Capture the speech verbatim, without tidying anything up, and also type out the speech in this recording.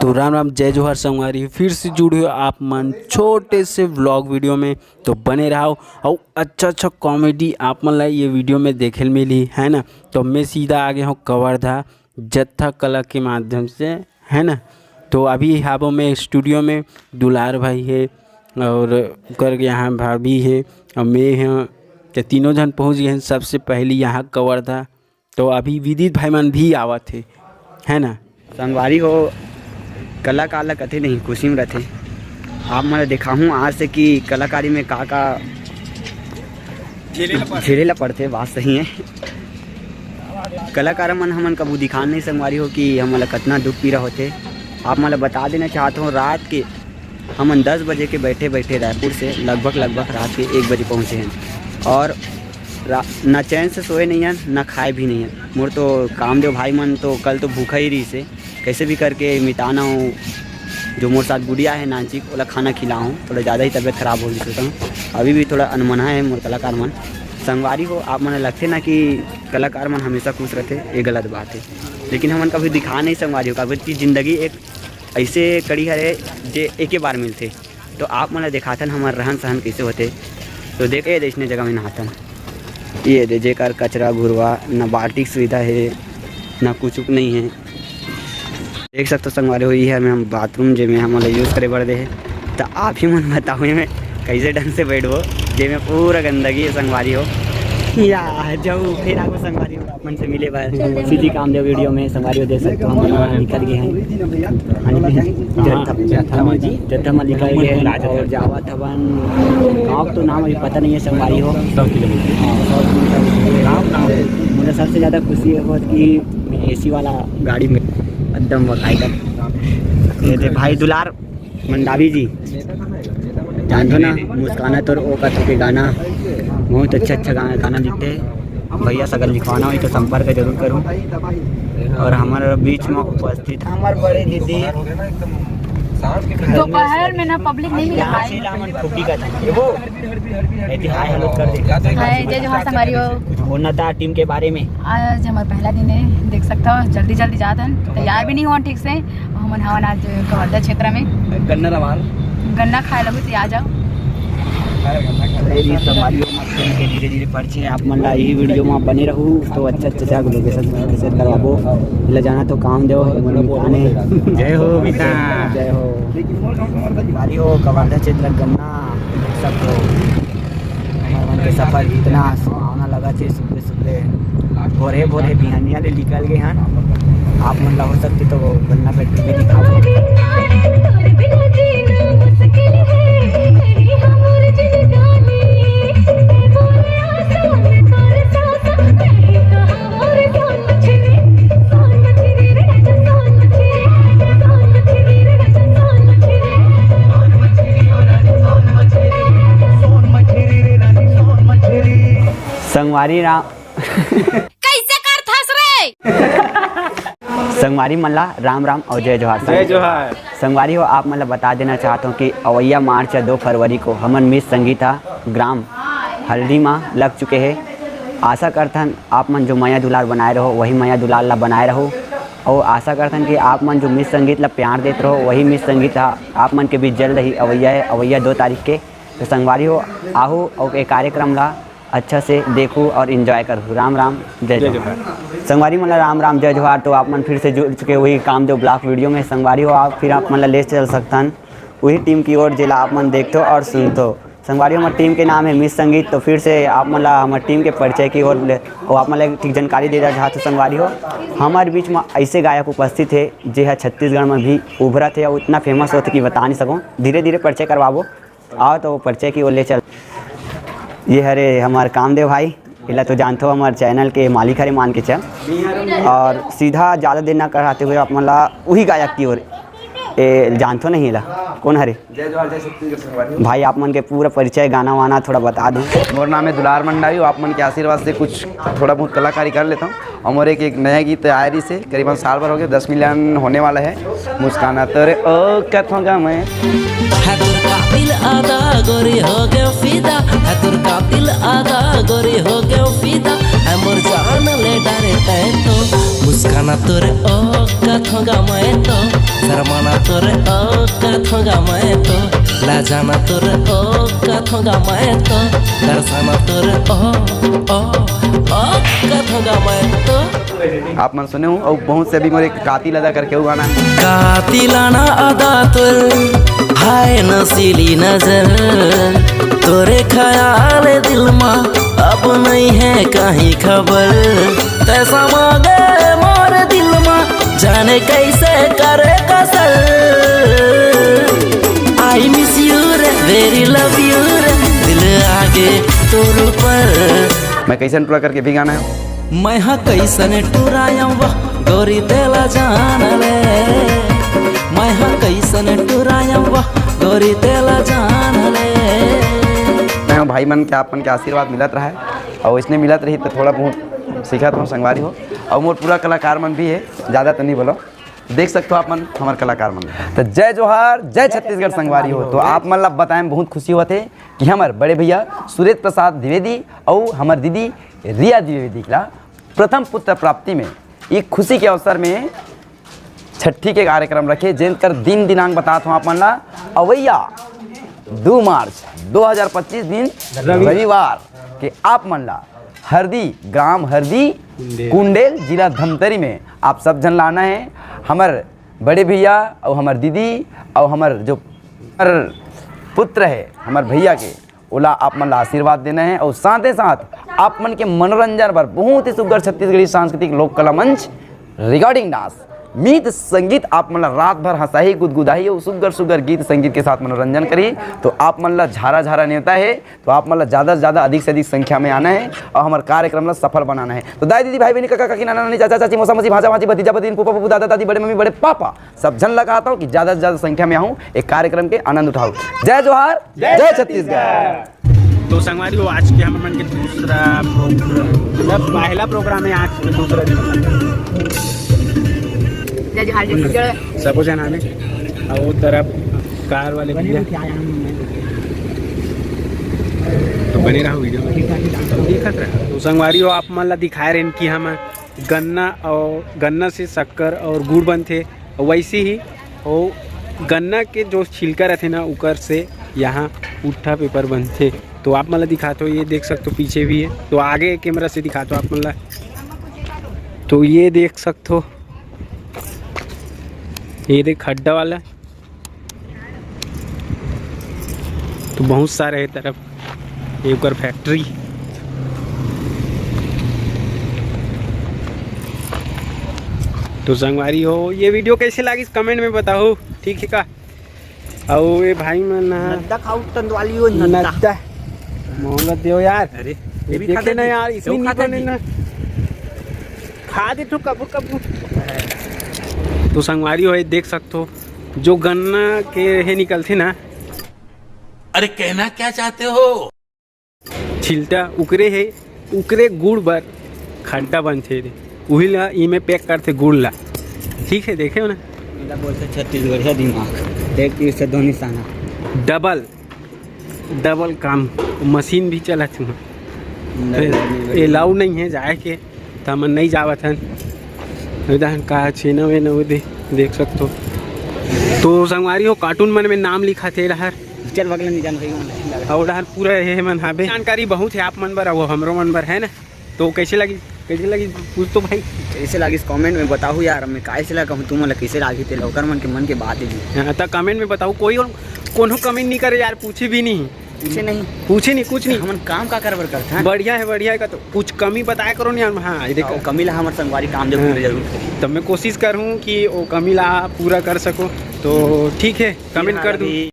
तो राम राम, जय जोहार संगवारी, फिर से जुड़े हो आप मन छोटे से व्लॉग वीडियो में। तो बने रहो और अच्छा अच्छा कॉमेडी आप मन ला ये वीडियो में देखे ल मिली, है ना। तो मैं सीधा आ गया हूँ कवर्धा जत्था कला के माध्यम से, है ना। तो अभी हाबो में स्टूडियो में दुलार भाई है और कर यहाँ भाभी है और मैं हूँ। तो तीनों जन पहुँच गए हैं सबसे पहले यहाँ कवर्धा। तो अभी विदित भाई मन भी आवत हे, है ना। संगवारी हो, कलाकार ला कथे नहीं, खुशी में रथे। आप मन ला देखाहूँ आज से कि कलाकारी में का का झेले ला पड़थे। झेले ला पड़थे, बात सही है। कलाकार मन हमन कभू दिखान नहीं संगवारी हो कि हमन ला कतना दुख पीरा होथे। आप मन ला बता देना चाहत हूँ, रात के हमन दस बजे के बैठे बैठे रायपुर से लगभग लगभग रात के एक बजे पहुँचे हैं और रा-, ना चैन से सोए नहीं हैं, ना खाए भी नहीं हैं। मोर तो कामदेव भाई मन तो कल तो भूखा ही रही से, कैसे भी करके मिटाना हो। जो मोर साथ गुड़िया है नानची, ओला खाना खिलाहूँ, थोड़ा ज़्यादा ही तबीयत खराब हो गई सोचता हूँ। अभी भी थोड़ा अनमना है मोर कलाकार मन। संगवारी हो, आप मन लगथे ना कि कलाकार मन हमेशा खुश रहथे, ये गलत बात है। लेकिन हमन कभी दिखा नहीं संगवारी हो, काबर कि जिंदगी एक ऐसे कड़ी हरे जे एके बार मिलथे। तो आप मन ला देखाथन हमर रहन सहन कैसे होथे। तो देख, ये दे, इसने जगह में नहाथन। ये दे, जेकर कचरा घुरवा, ना बाल्टी के सुविधा है, ना कुछ नहीं है। देख सकते हो संगवारी हो, ये हमें हम बाथरूम जे में हमन ला यूज़ करे बर दे है। तो आप ही मन बताओ, ये में कैसे ढंग से बैठबो, जे में पूरा गंदगी है संगवारी हो। या जाऊ फिर आगो संगवारी हो। मन से मिले बर सीधी काम दे वीडियो में संगवारी हो, देख सकते हो, हम वहाँ निकल गए हैं। हाँ जी, जत्था, जत्था मा निकल गए हैं और जावत हवन। गाँव तो नाम अभी पता नहीं है संगवारी हो। सौ किलोमीटर। हाँ, सौ किलोमीटर। गाँव, गाँव। मुझे सबसे ज़्यादा खुशी है बहुत कि एसी वाला गाड़ी में एकदम बकायदा। ये थे भाई दुलार मंडावी जी, जानथो ना, मुस्काना तोर औकात के गाना, बहुत अच्छा अच्छा गाना, गाना लिखते हैं। भैया सगर लिखवाना हो तो संपर्क जरूर करूँ। और हमारे बीच में उपस्थित हमारे बड़े दीदी, दोपहर में ना पब्लिक नहीं मिला यहाँ भाई। से लामन फूकी का था। ये वो, ये थी हाय हेलो कर दे। हाय, जय जोहार संगवारी हो। कुछ बोलना था टीम के बारे में? आज हमारा पहला दिन है, देख सकता हो, जल्दी जल्दी जात हन, तैयार भी नहीं हुआ ठीक से। हमन हवन आज कवर्धा क्षेत्र में। गन्ना रवाल। गन्ना खाए लगू तो आ जाओ। अरे, ये संगवारी हो, मस्त के धीरे धीरे परिचय आप मन ला यही वीडियो में बने रहू, तो अच्छा अच्छा जगह लोकेशन शेयर करवाबो। ले जाना तो काम देव, मन मिताने। जय हो मिता। जय हो। संगवारी हो, कवर्धा क्षेत्र गन्ना देख सकते हो। हमर मन के सफर इतना सुहावना लगा थे, सुबह सुबह भोरे भोरे बिहनिया ले निकल गए हैं। आप मन ला हो सकते तो गन्ना फैक्ट्री भी दिखाओ। संगवारी राम। कैसे करथस रे? संगवारी मन ला राम राम और जय जोहार। जय जोहार। संगवारी हो, आप मन ला बता देना चाहत हूँ कि अवैया मार्च या दो फरवरी को हमन मिस संगीता ग्राम हल्दी मा लग चुके हैं। आशा करथन आप मन जो मया दुलार बनाए रहो, वही मया दुलार ला बनाए रहो। और आशा करथन कि आप मन जो मिस संगीत ला प्यार देत रहो, वही मिस संगीत हा आप मन के बीच जल्द ही अवैया है, अवैया दो तारीख के। तो संगवारी हो, आहू और ये कार्यक्रम ला अच्छा से देखू और enjoy करू। राम राम, जय जय जोहार। जोहार। संगवारी मन ला राम राम, जय जोहार। तो आप मन फिर से जुड़ चुके हुई कामदेव ब्लॉग वीडियो में। संगवारी हो, आप फिर आप मन ला ले चल सकथन वही टीम की ओर, जेला आप मन देखथो और सुनथो। संगवारी, हमर टीम के नाम है मिस संगीत। तो फिर से आप मन ला हमर टीम के परिचय की ओर ले, और आप मन ला एक ठीक जानकारी दे चाहत हूँ संगवारी हो, हमारे बीच में ऐसे गायक उपस्थित है जे हा छत्तीसगढ़ में भी उभरत है और इतना फेमस होत है कि बता नहीं सकूँ। धीरे धीरे परिचय करवाबो। आओ तो वो परिचय की ओर ले चल। ये हरे हमार कामदेव भाई, एला तो जानथो, हमार चैनल के मालिक हरे मान के चल। और सीधा ज़्यादा देर ना कराते हुए आप मन ला उही गायक की ओर, ए, जानथो नहीं एला, कौन हरे? जय जोहार, जय छत्तीसगढ़ संगवारी। भाई आप मन के पूरा परिचय, गाना वाना थोड़ा बता दो। मोर नाम है दुलार मंडावी, आप मन के आशीर्वाद से कुछ थोड़ा बहुत कलाकारी कर लेता हूँ। और मोर एक, एक नया गीत आए रही से करीबन साल भर हो गया, दस मिलियन होने वाला है। मुस्काना तोरे ओ कथों का मैं। है तोर कातिल आदा गोरी हो गयो फिदा, है तोर कातिल आदा गोरी हो गयो फिदा, है मोर जान ले डारे तै तो, मुस्काना तोरे ओ कथों का मैं तो। शर्माना तोर औकात होगा मैं तो, लाजाना तोर औकात होगा मैं तो, दर्शाना तोर ओ, ओ, औकात होगा मैं तो। आप मन सुने हो, और बहुत से अभी मोर एक कातिल अदा करके वो गाना है। कातिलाना अदा तोर, हाय नशीली नजर, तोरे ख्याल दिल मा अब नहीं है कहीं खबर। तै समा गे मोर दिल मा, जाने कैसे करे कसर। I miss you रे, very love you रे, दिल आगे तोर ऊपर। मैं कैसन टुरा करके भी गाना है। मैं हा कैसन टुरायम वाह, गोरी तेला जान ले। मैं हा कैसन टुरायम वाह, गोरी तेला जान ले। मैं हूँ भाई मन के, आप मन के आशीर्वाद मिलत रहा है, और इसने मिलत रही तो थोड़ा बहुत सीखत हूँ संगवारी हो, और मोर पूरा कलाकार मन भी है, ज़्यादा तो नहीं बोलो। देख सकते हो आप मन, हमारे कलाकार मन। तो जय जोहार, जय छत्तीसगढ़ संगवारी हो। तो आप मन ला बताए में बहुत खुशी होत हे कि हमारे बड़े भैया सुरेश प्रसाद द्विवेदी और हमारे दीदी रिया द्विवेदी ला प्रथम पुत्र प्राप्ति में एक खुशी के अवसर में छठी के कार्यक्रम रखे, जेकर दिन दिनांक बतात हूँ आप मन ला, अवैया दो मार्च दो हज़ार पच्चीस दिन रविवार। रविवार के आप मन ला हरदी, ग्राम हरदी कुंडेल। कुंडेल, जिला धमतरी में आप सब झन ला आना है। हमर बड़े भैया और हमर दीदी और हमर जो, हमर पुत्र है हमर भैया के, ओला आप मन ला आशीर्वाद देना है और साथे साथ आप मन के मनोरंजन बर बहुत ही सुग्घर छत्तीसगढ़ी सांस्कृतिक लोक कला मंच, recording dance, मीत संगीत आप मन ला रात भर हंसाही, गुदगुदाही और सुग्घर सुग्घर गीत संगीत के साथ मनोरंजन करही। तो आप मन ला झारा झारा नेवता है, तो आप मन ला ज्यादा से ज्यादा, अधिक से अधिक संख्या में आना है और हमारे कार्यक्रम ला सफल बनाना है। तो दाई दीदी, भाई बहनी, काका काकी, नाना नानी, चाचा चाची, मौसा मौसी, भांजा भांजी, भतीजा भतीन, फूफा फूफू, दादा दादी, बड़े मम्मी बड़े पापा, सब झन ला कहता हूँ कि ज्यादा से ज्यादा संख्या में आहू, एक कार्यक्रम के आनंद उठाओ। जय जोहार, जय जय छत्तीसगढ़। तो संगवारी हो, आज के हमर मन के दूसरा program, मतलब पहला program है आज के दूसरा दिन। जय जोहार, जय छत्तीसगढ़। सबो झन आने, और वो तरफ कार वाले भैया। तो बने रहो video में, दिखत रहा। तो संगवारी हो, आप मन ला दिखाए रहेन कि हम गन्ना और गन्ना से शक्कर और गुड़ बनथे, और वैसे ही वो गन्ना के जो छिलका रहथे ना, उकर से यहाँ पुट्ठा paper बनथे। तो आप मन ला दिखात हो, ये देख सकते हो पीछे भी है, तो आगे camera से दिखात हो आप मन ला। तो ये देख सकते हो, ये देख खड्डा वाला, तो बहुत सारे है तरफ ये ओकर factory। तो संगवारी हो, ये video कैसे लागिस comment में बताओ, ठीक है का? और ये भाई मन ना नद्दा खाऊ तंदवाली हो, नद्दा। नद्दा। मोहलत देव यार। अरे, ये ये भी देखे खाता ना जी। यार, इतनी वो खाता निकले जी। ना। खा दे तो कबू कबू। तो संगवारी हो, ये देख सकते हो, जो गन्ना के हे निकलथे ना। अरे, कहना क्या चाहते हो? छिलटा उकरे हे, उकरे गुड़ बर खड्डा बनथे रे, उही ला इमे pack करथे गुड़ ला। ठीक है, देखे हो ना? एला बोलथे छत्तीसगढ़िया दिमाग, एक तीर से दो निशाना। Double, double काम, मशीन भी चलत हे। Allow नहीं है जाए के, त हमन नहीं जावत हन। उधर का छेना वेना वो दे, देख सकते हो। तो संगवारी हो, cartoon मन में नाम लिखा थे रहर। चल बगल में जान भाई, वहाँ और डहर पूरा ये मन हाबे। जानकारी बहुत है आप मन बर, वो हमरो मन बर है ना। तो कैसे लगी, कैसे लगी कुछ तो भाई? कैसे लगी comment में बताओ यार, मैं कैसे लगा हूँ, तुम लोग कैसे लगी थे, ओकर मन के मन के बात है जी। हाँ, तो comment में बताओ, कोई और कोनो comment नहीं करे यार, पूछे भी नहीं। पूछे नहीं। पूछे नहीं, कुछ नहीं। हमन काम का करबर करत हन? बढ़िया है, बढ़िया है का तो कुछ कमी बताया करो नहीं यार। हाँ, ये देखो। और कमी ला हमर संगवारी काम जरूर हाँ। जरूर करी। तब मैं कोशिश करूँ कि वो कमी ला पूरा कर सको। तो ठीक है, comment कर दूँ। अभी